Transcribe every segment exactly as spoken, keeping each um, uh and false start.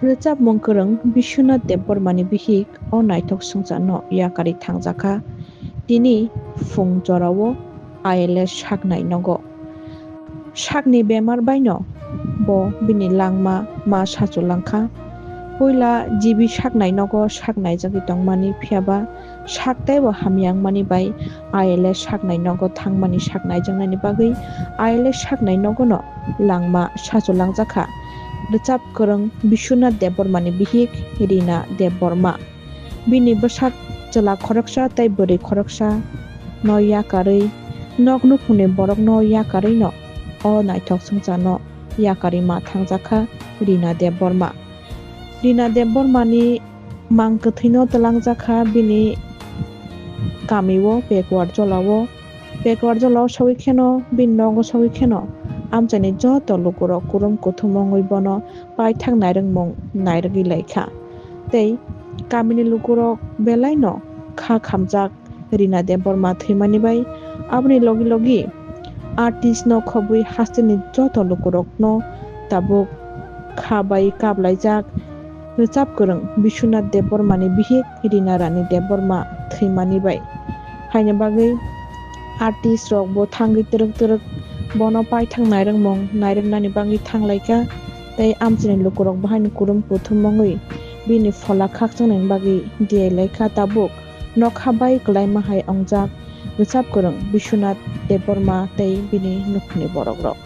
Rwchapmung kwrwng Biswanath Debbarmani bihik o naithok swngcharno yakarwi thangjakha. Tini phung jorao I L S saknai nogo. Sakni bemar baino bo bini langma ma sachu langkha. Puila G B saknai nogo saknaijagwi tongmani, phiyaba sak teibo hamya wngmani bai I L S saknai nogo thangmani saknaijaknani bagwi I L S saknai nogono langma sachu langjakha. Rwchap kwrwng Biswanath Debbarmani bihik Rina Debbarma. Bini bwsak chwla khoroksa tei bwrwi khoroksa no yakarwi, nok nukhungni borok no yakarwi no o naithok swngcharno yakarwi ma thangjakha Rina Debbarma. Rina Debbarmani mang kwthwino twlangjakha bini kamio Pekuar jolao. Pekuar jolao sogwi kheno bini nogo sogwi kheno amchaini joto lukurok kurum kuthum wngwi bono paithak nairwkmung nairwgwi laikha. Tei kamini lukurok belaino kha khamjak Rina Debbarma thwimani bai. Aboni logi logi artist no khobwi hasteni joto lukurokno tabuk kha bai kaplaijak rwchap kwrwng Biswanath Debbarmani bihik Rina Rani Debbarma thwimani bai. Haini bagwi artist rok bo thangwi twrwk twrwk bono paithak nairwkmung nairwknani bagwi thanglaikha, tei amchaini lukurok bo haino kurum kuthum wngwi bini phola khakchangnaini bagwi diyailai kha tabuk. Nokha bai kwlaima hai wngjak rwchap kwrwng Biswanath Debbarma tei bini nukhungni borok rok.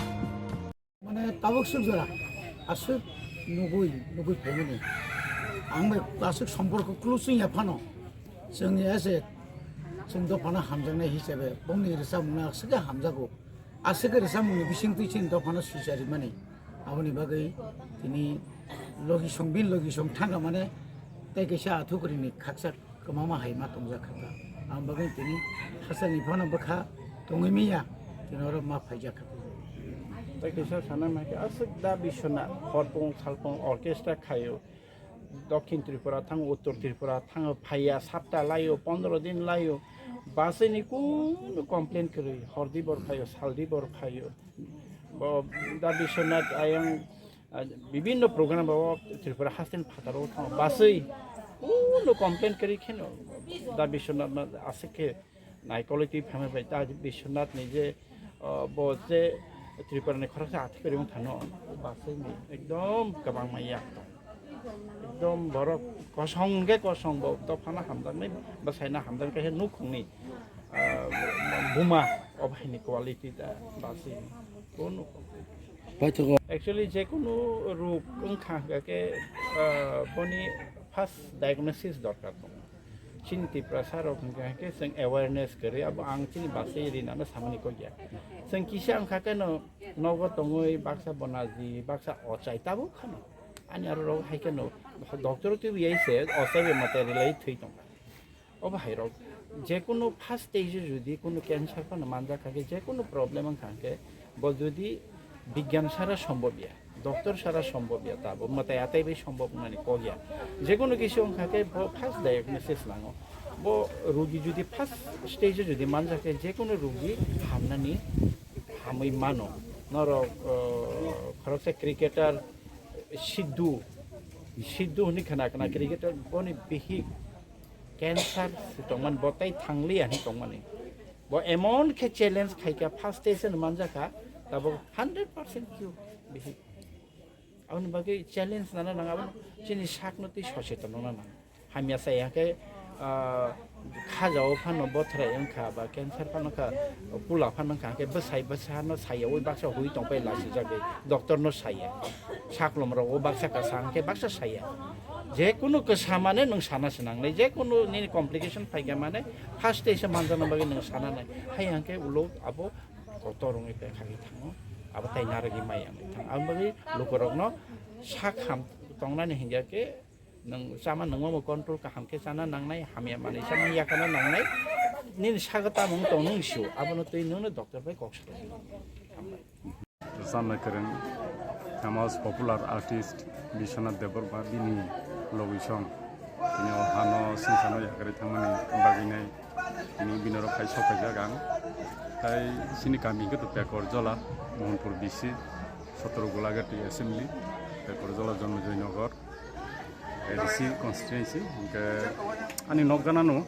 Mane tabuk swk jora aswk nugwi nugwi phaimani ang bai aswk somporko close wngya phano chwng ese chwng dophano hamjaknai hisabe bongni rwchapmungno aswk khe hamjago. Aswk khe rwchapmungni bisingtwi chini dophano swicha rimani. Aboni bagwi tini logisong, bini logisong thangkha mane tei kaisa athukrini khaksa kwmama hai ma tongjak kha ta. Ang bagwi tini hachani phano bwkha tongwi miya, tini oro ma phaijak kha. Tei kaisa sana ma khe aswk da Biswanath horpung salpung orchestra khaio. Dokhin Tripura thango, Uttor Tripura thango, phaiya sapta laio, pondro din laio. Basini kunu complain kwrwi, hordi bor phaio, saldi bor phaio. Bo da Biswanath ayang, ah, bibinno program bo Tripura hasten phataro thango. Baswi kunu complain kwrwi kheno da Biswanath no aswk khe naikolwi twi phaima bai ta Biswanath ni je, ah, bo je Tripura ni khoroksa athik kwrwi wng thano baswi ni ekdom kwbangma yak tong. Ekdom borok kosong hwnkhe kosong bo dophano hamjaknai, bwsaino hamjaknai khe nukhungni, ah, buma o bahini quality da baswi kunu. Paithago. Actually, jekunu ruk wngkha hwnkha khe, ah, boni first diagnosis dorkar tongo. Chini Tiprasa rok hwnkha khe chwng awareness kwrwi, abo ang chini baswi rinano samani kok ya. Chwng kisa wngkha khe no nogo tongwi baksa bonaji, baksa ochai tabuk khano. Ani aro rok hai khe no doctor twi bai se ochai bai mate rilai thwi tongkha. Obo hai rok jekunu first stage o jodi kunu cancer phano manjak kha khe, jekunu problem wngkha khe, bo jodi bigyan sara sombhob ya, doctor sara sombhob ya, ta bo mwtai atai bai sombhob wngnani kok ya. Jekunu kisa wngkha khe bo first diagnosis nango. Bo rugi jodi first stage o jodi manjak khe, jekunu rugi hamnani hamwi mano. Norok, uh, khoroksa cricketer Sidhu, Sidhu hwnwi khna khna cricketer boni bihik cancer se tongmani, bo tai thangliya hwnwi tongmani. Bo emon khe challenge khaikha, first stage no manjakha, tabuk hundred percent cure bihik. Aboni bagwi challenge nana nang, abono chini sakno twi soseton rwna nang. Hamya sai hwnkhe, ah, khajao phano bothrai wngkha ba cancer phano kha, pula phano wngkha, hwnkhe bwsai bwsano saiyaui baksa hui tongpai lasijagwi doctor no saiya. Saklom rogo baksa kwsa hwnkhe baksa saiya. Jekunu kwsa mane nwng sana se nangnai, jekunu nini complication phaikha mane first stage o manjakna bagwi nwng sana nai. Hai hwnkhe ulo abo doctor wngwi pai khagwi thango, abo tai narwgwi maya wngwi thango. Aboni bagwi lukurokno sak ham tongnani hingya khe nwng chama nungma bo control kaham khe chana nangnai, hamya manwi chama yakana nangnai. Nini sago tamo wng tong nung sio, abono twi nwngno doctor bai kok salai. Hambai. Rwchapnai kwrwng, famous popular artist Biswanath Debbarma bini logisong tini o hano singsa no yakarwi thangmani bagwi nai tini bini oro phai sok phaijak ang. Tai chini kami hwnkhe to Pekor Jola, Mohanpur D C, Sotoro Golagati Assembly, Pekor Jola Jonmojoy Nagar. Isi constituency, hingke ani nok ganano,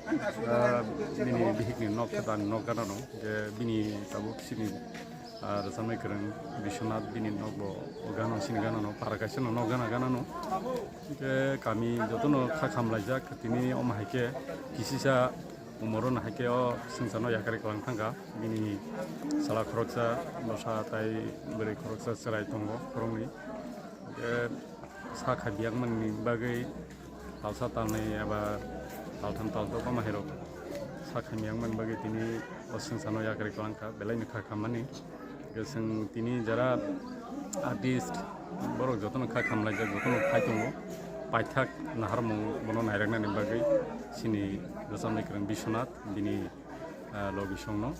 ah, bini bihikni nok khe ani nok ganano, hingke bini tabuk sini, ah, rwchapnai kwrwng Biswanath bini nok bo o gano sini ganano, para kaisa no nok gana ganano. Hingke kami jotono kha khamlaijak, tini omo hai khe kisisa umoro no hai khe o swngcharno yakari kwlang thangkha, bini sala khoroksa bwsa tai bwrwi khoroksa chwrai tongo khoroknwi. Hingke sak hai biyang manni bagwi talsa talnwi eba taltham taltok omo hai rok sak hai biyang manni bagwi tini o swngcharno yakari kwlang kha, belai no kha khammani. Hingke chwng tini jara artist borok jotono kha khamlaijak, jotono phai tongo, paithak naharmung bono nairaknani bagwi chini rwchapnai kwrwng Biswanath bini ah, logi songno.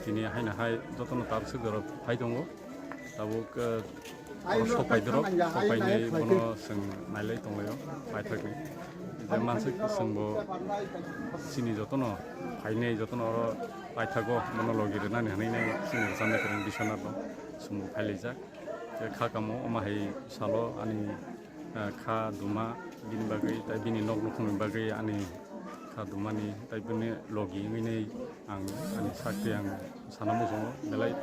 Tini haino hai jotono tabuk se dorop phai tongo. Tabuk, ah, oro sok pai dorop, sok painai bono chwng nailai tonglaio, paithakni. Je mansuk chwngbo chini jotono phainai, jotono oro paithago bono logi rwnani hwnwi nai chini rwchapnai kwrwng Biswanath no chwngbo phailaijak. Je kha kamo omo hai salo ani ah, kha duma bini bagwi, tai bini nok nukhungni bagwi ani kha dumani, tai bini logi wngwi nai ang ani sakti ang sana muchungo belai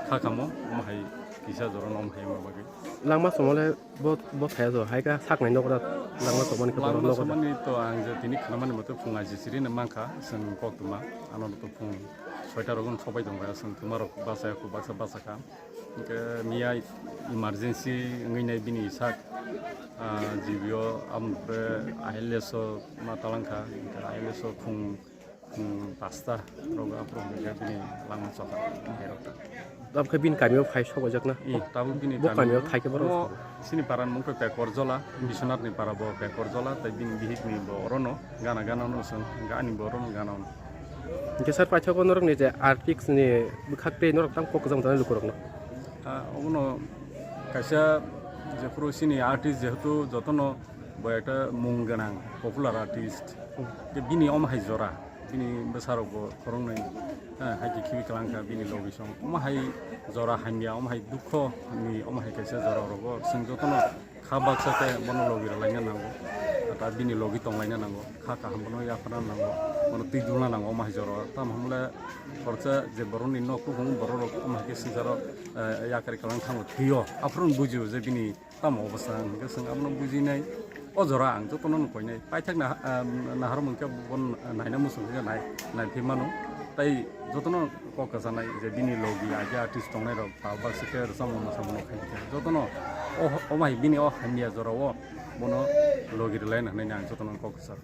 kha kamo, omo hai kisa jora no omo hai wngma bagwi. Langma somole bo, bo thaya jo, hai kha saknai nok rak langma somani khe borok Langma nok rak. Somani to ang je tini khnamani mote phung aji siri no mankha, chwng kok tuma, ano to phung soita rok sobai tongkha, chwng tuma rok bachaya, baksa bachakha. Hingke miya emergency wngwi nai bini sak, ah, G B o, amokhe I L S o ma talangkha, hingke I L S o khung, khung pasta rogo aphuru hingke bini langma chokha, mairok ta. Tabukhe bini kamio phai sobaijak na? I, tabuk bini Bo kamio kamio thai khe borok omo sini para ni mung khe Pekor Jola, Biswanath ni para bo Pekor Jola, tei bini bihik ni bo orono, gana gana no chwng, ani bo orono gana no. Hingke sir, paithago norokni je artist ni bwkhak tei norok tamo kok kwchang tanai lukurokno? Ah, obono kaisa jephuru chini artist jehetu jotono bo ekta mung gwnang popular artist. Hmm. Je bini omo hai jora, bini bwsarokbo khoroknwi, eh, hai khe khibi kwlangkha bini logi song. Omo hai jora hamya, omo hai dukho ni, omo hai kaisa jora rogo chwng jotono kha baksa khe bono logi rwlaina nango, ta bini logi tonglaina nango, kha kaham bono yapharna nango, bono twi dulna nango, omo hai jora. Tamo hwnle khoroksa je borokni nok nukhung borok rok omo hai khe swngcharo, eh, yakari kwlang thango thwio, aphuru bujio je bini tamo obostha, ang hwnkhe chwng abono bujinai. O jora ang jotono no koinai, paithak na, ah, nahar mungkhe bo naina muchung khe nai, nai phi mano. Tai jotono kok kwchanai je bini logi age artist tongnai rok ba baksa khe rwchapmung mwsamung no khai khe jotono o, omo hai bini o hamya jora o bono logi rwlaina hwnwi ang jotono kok kwchar.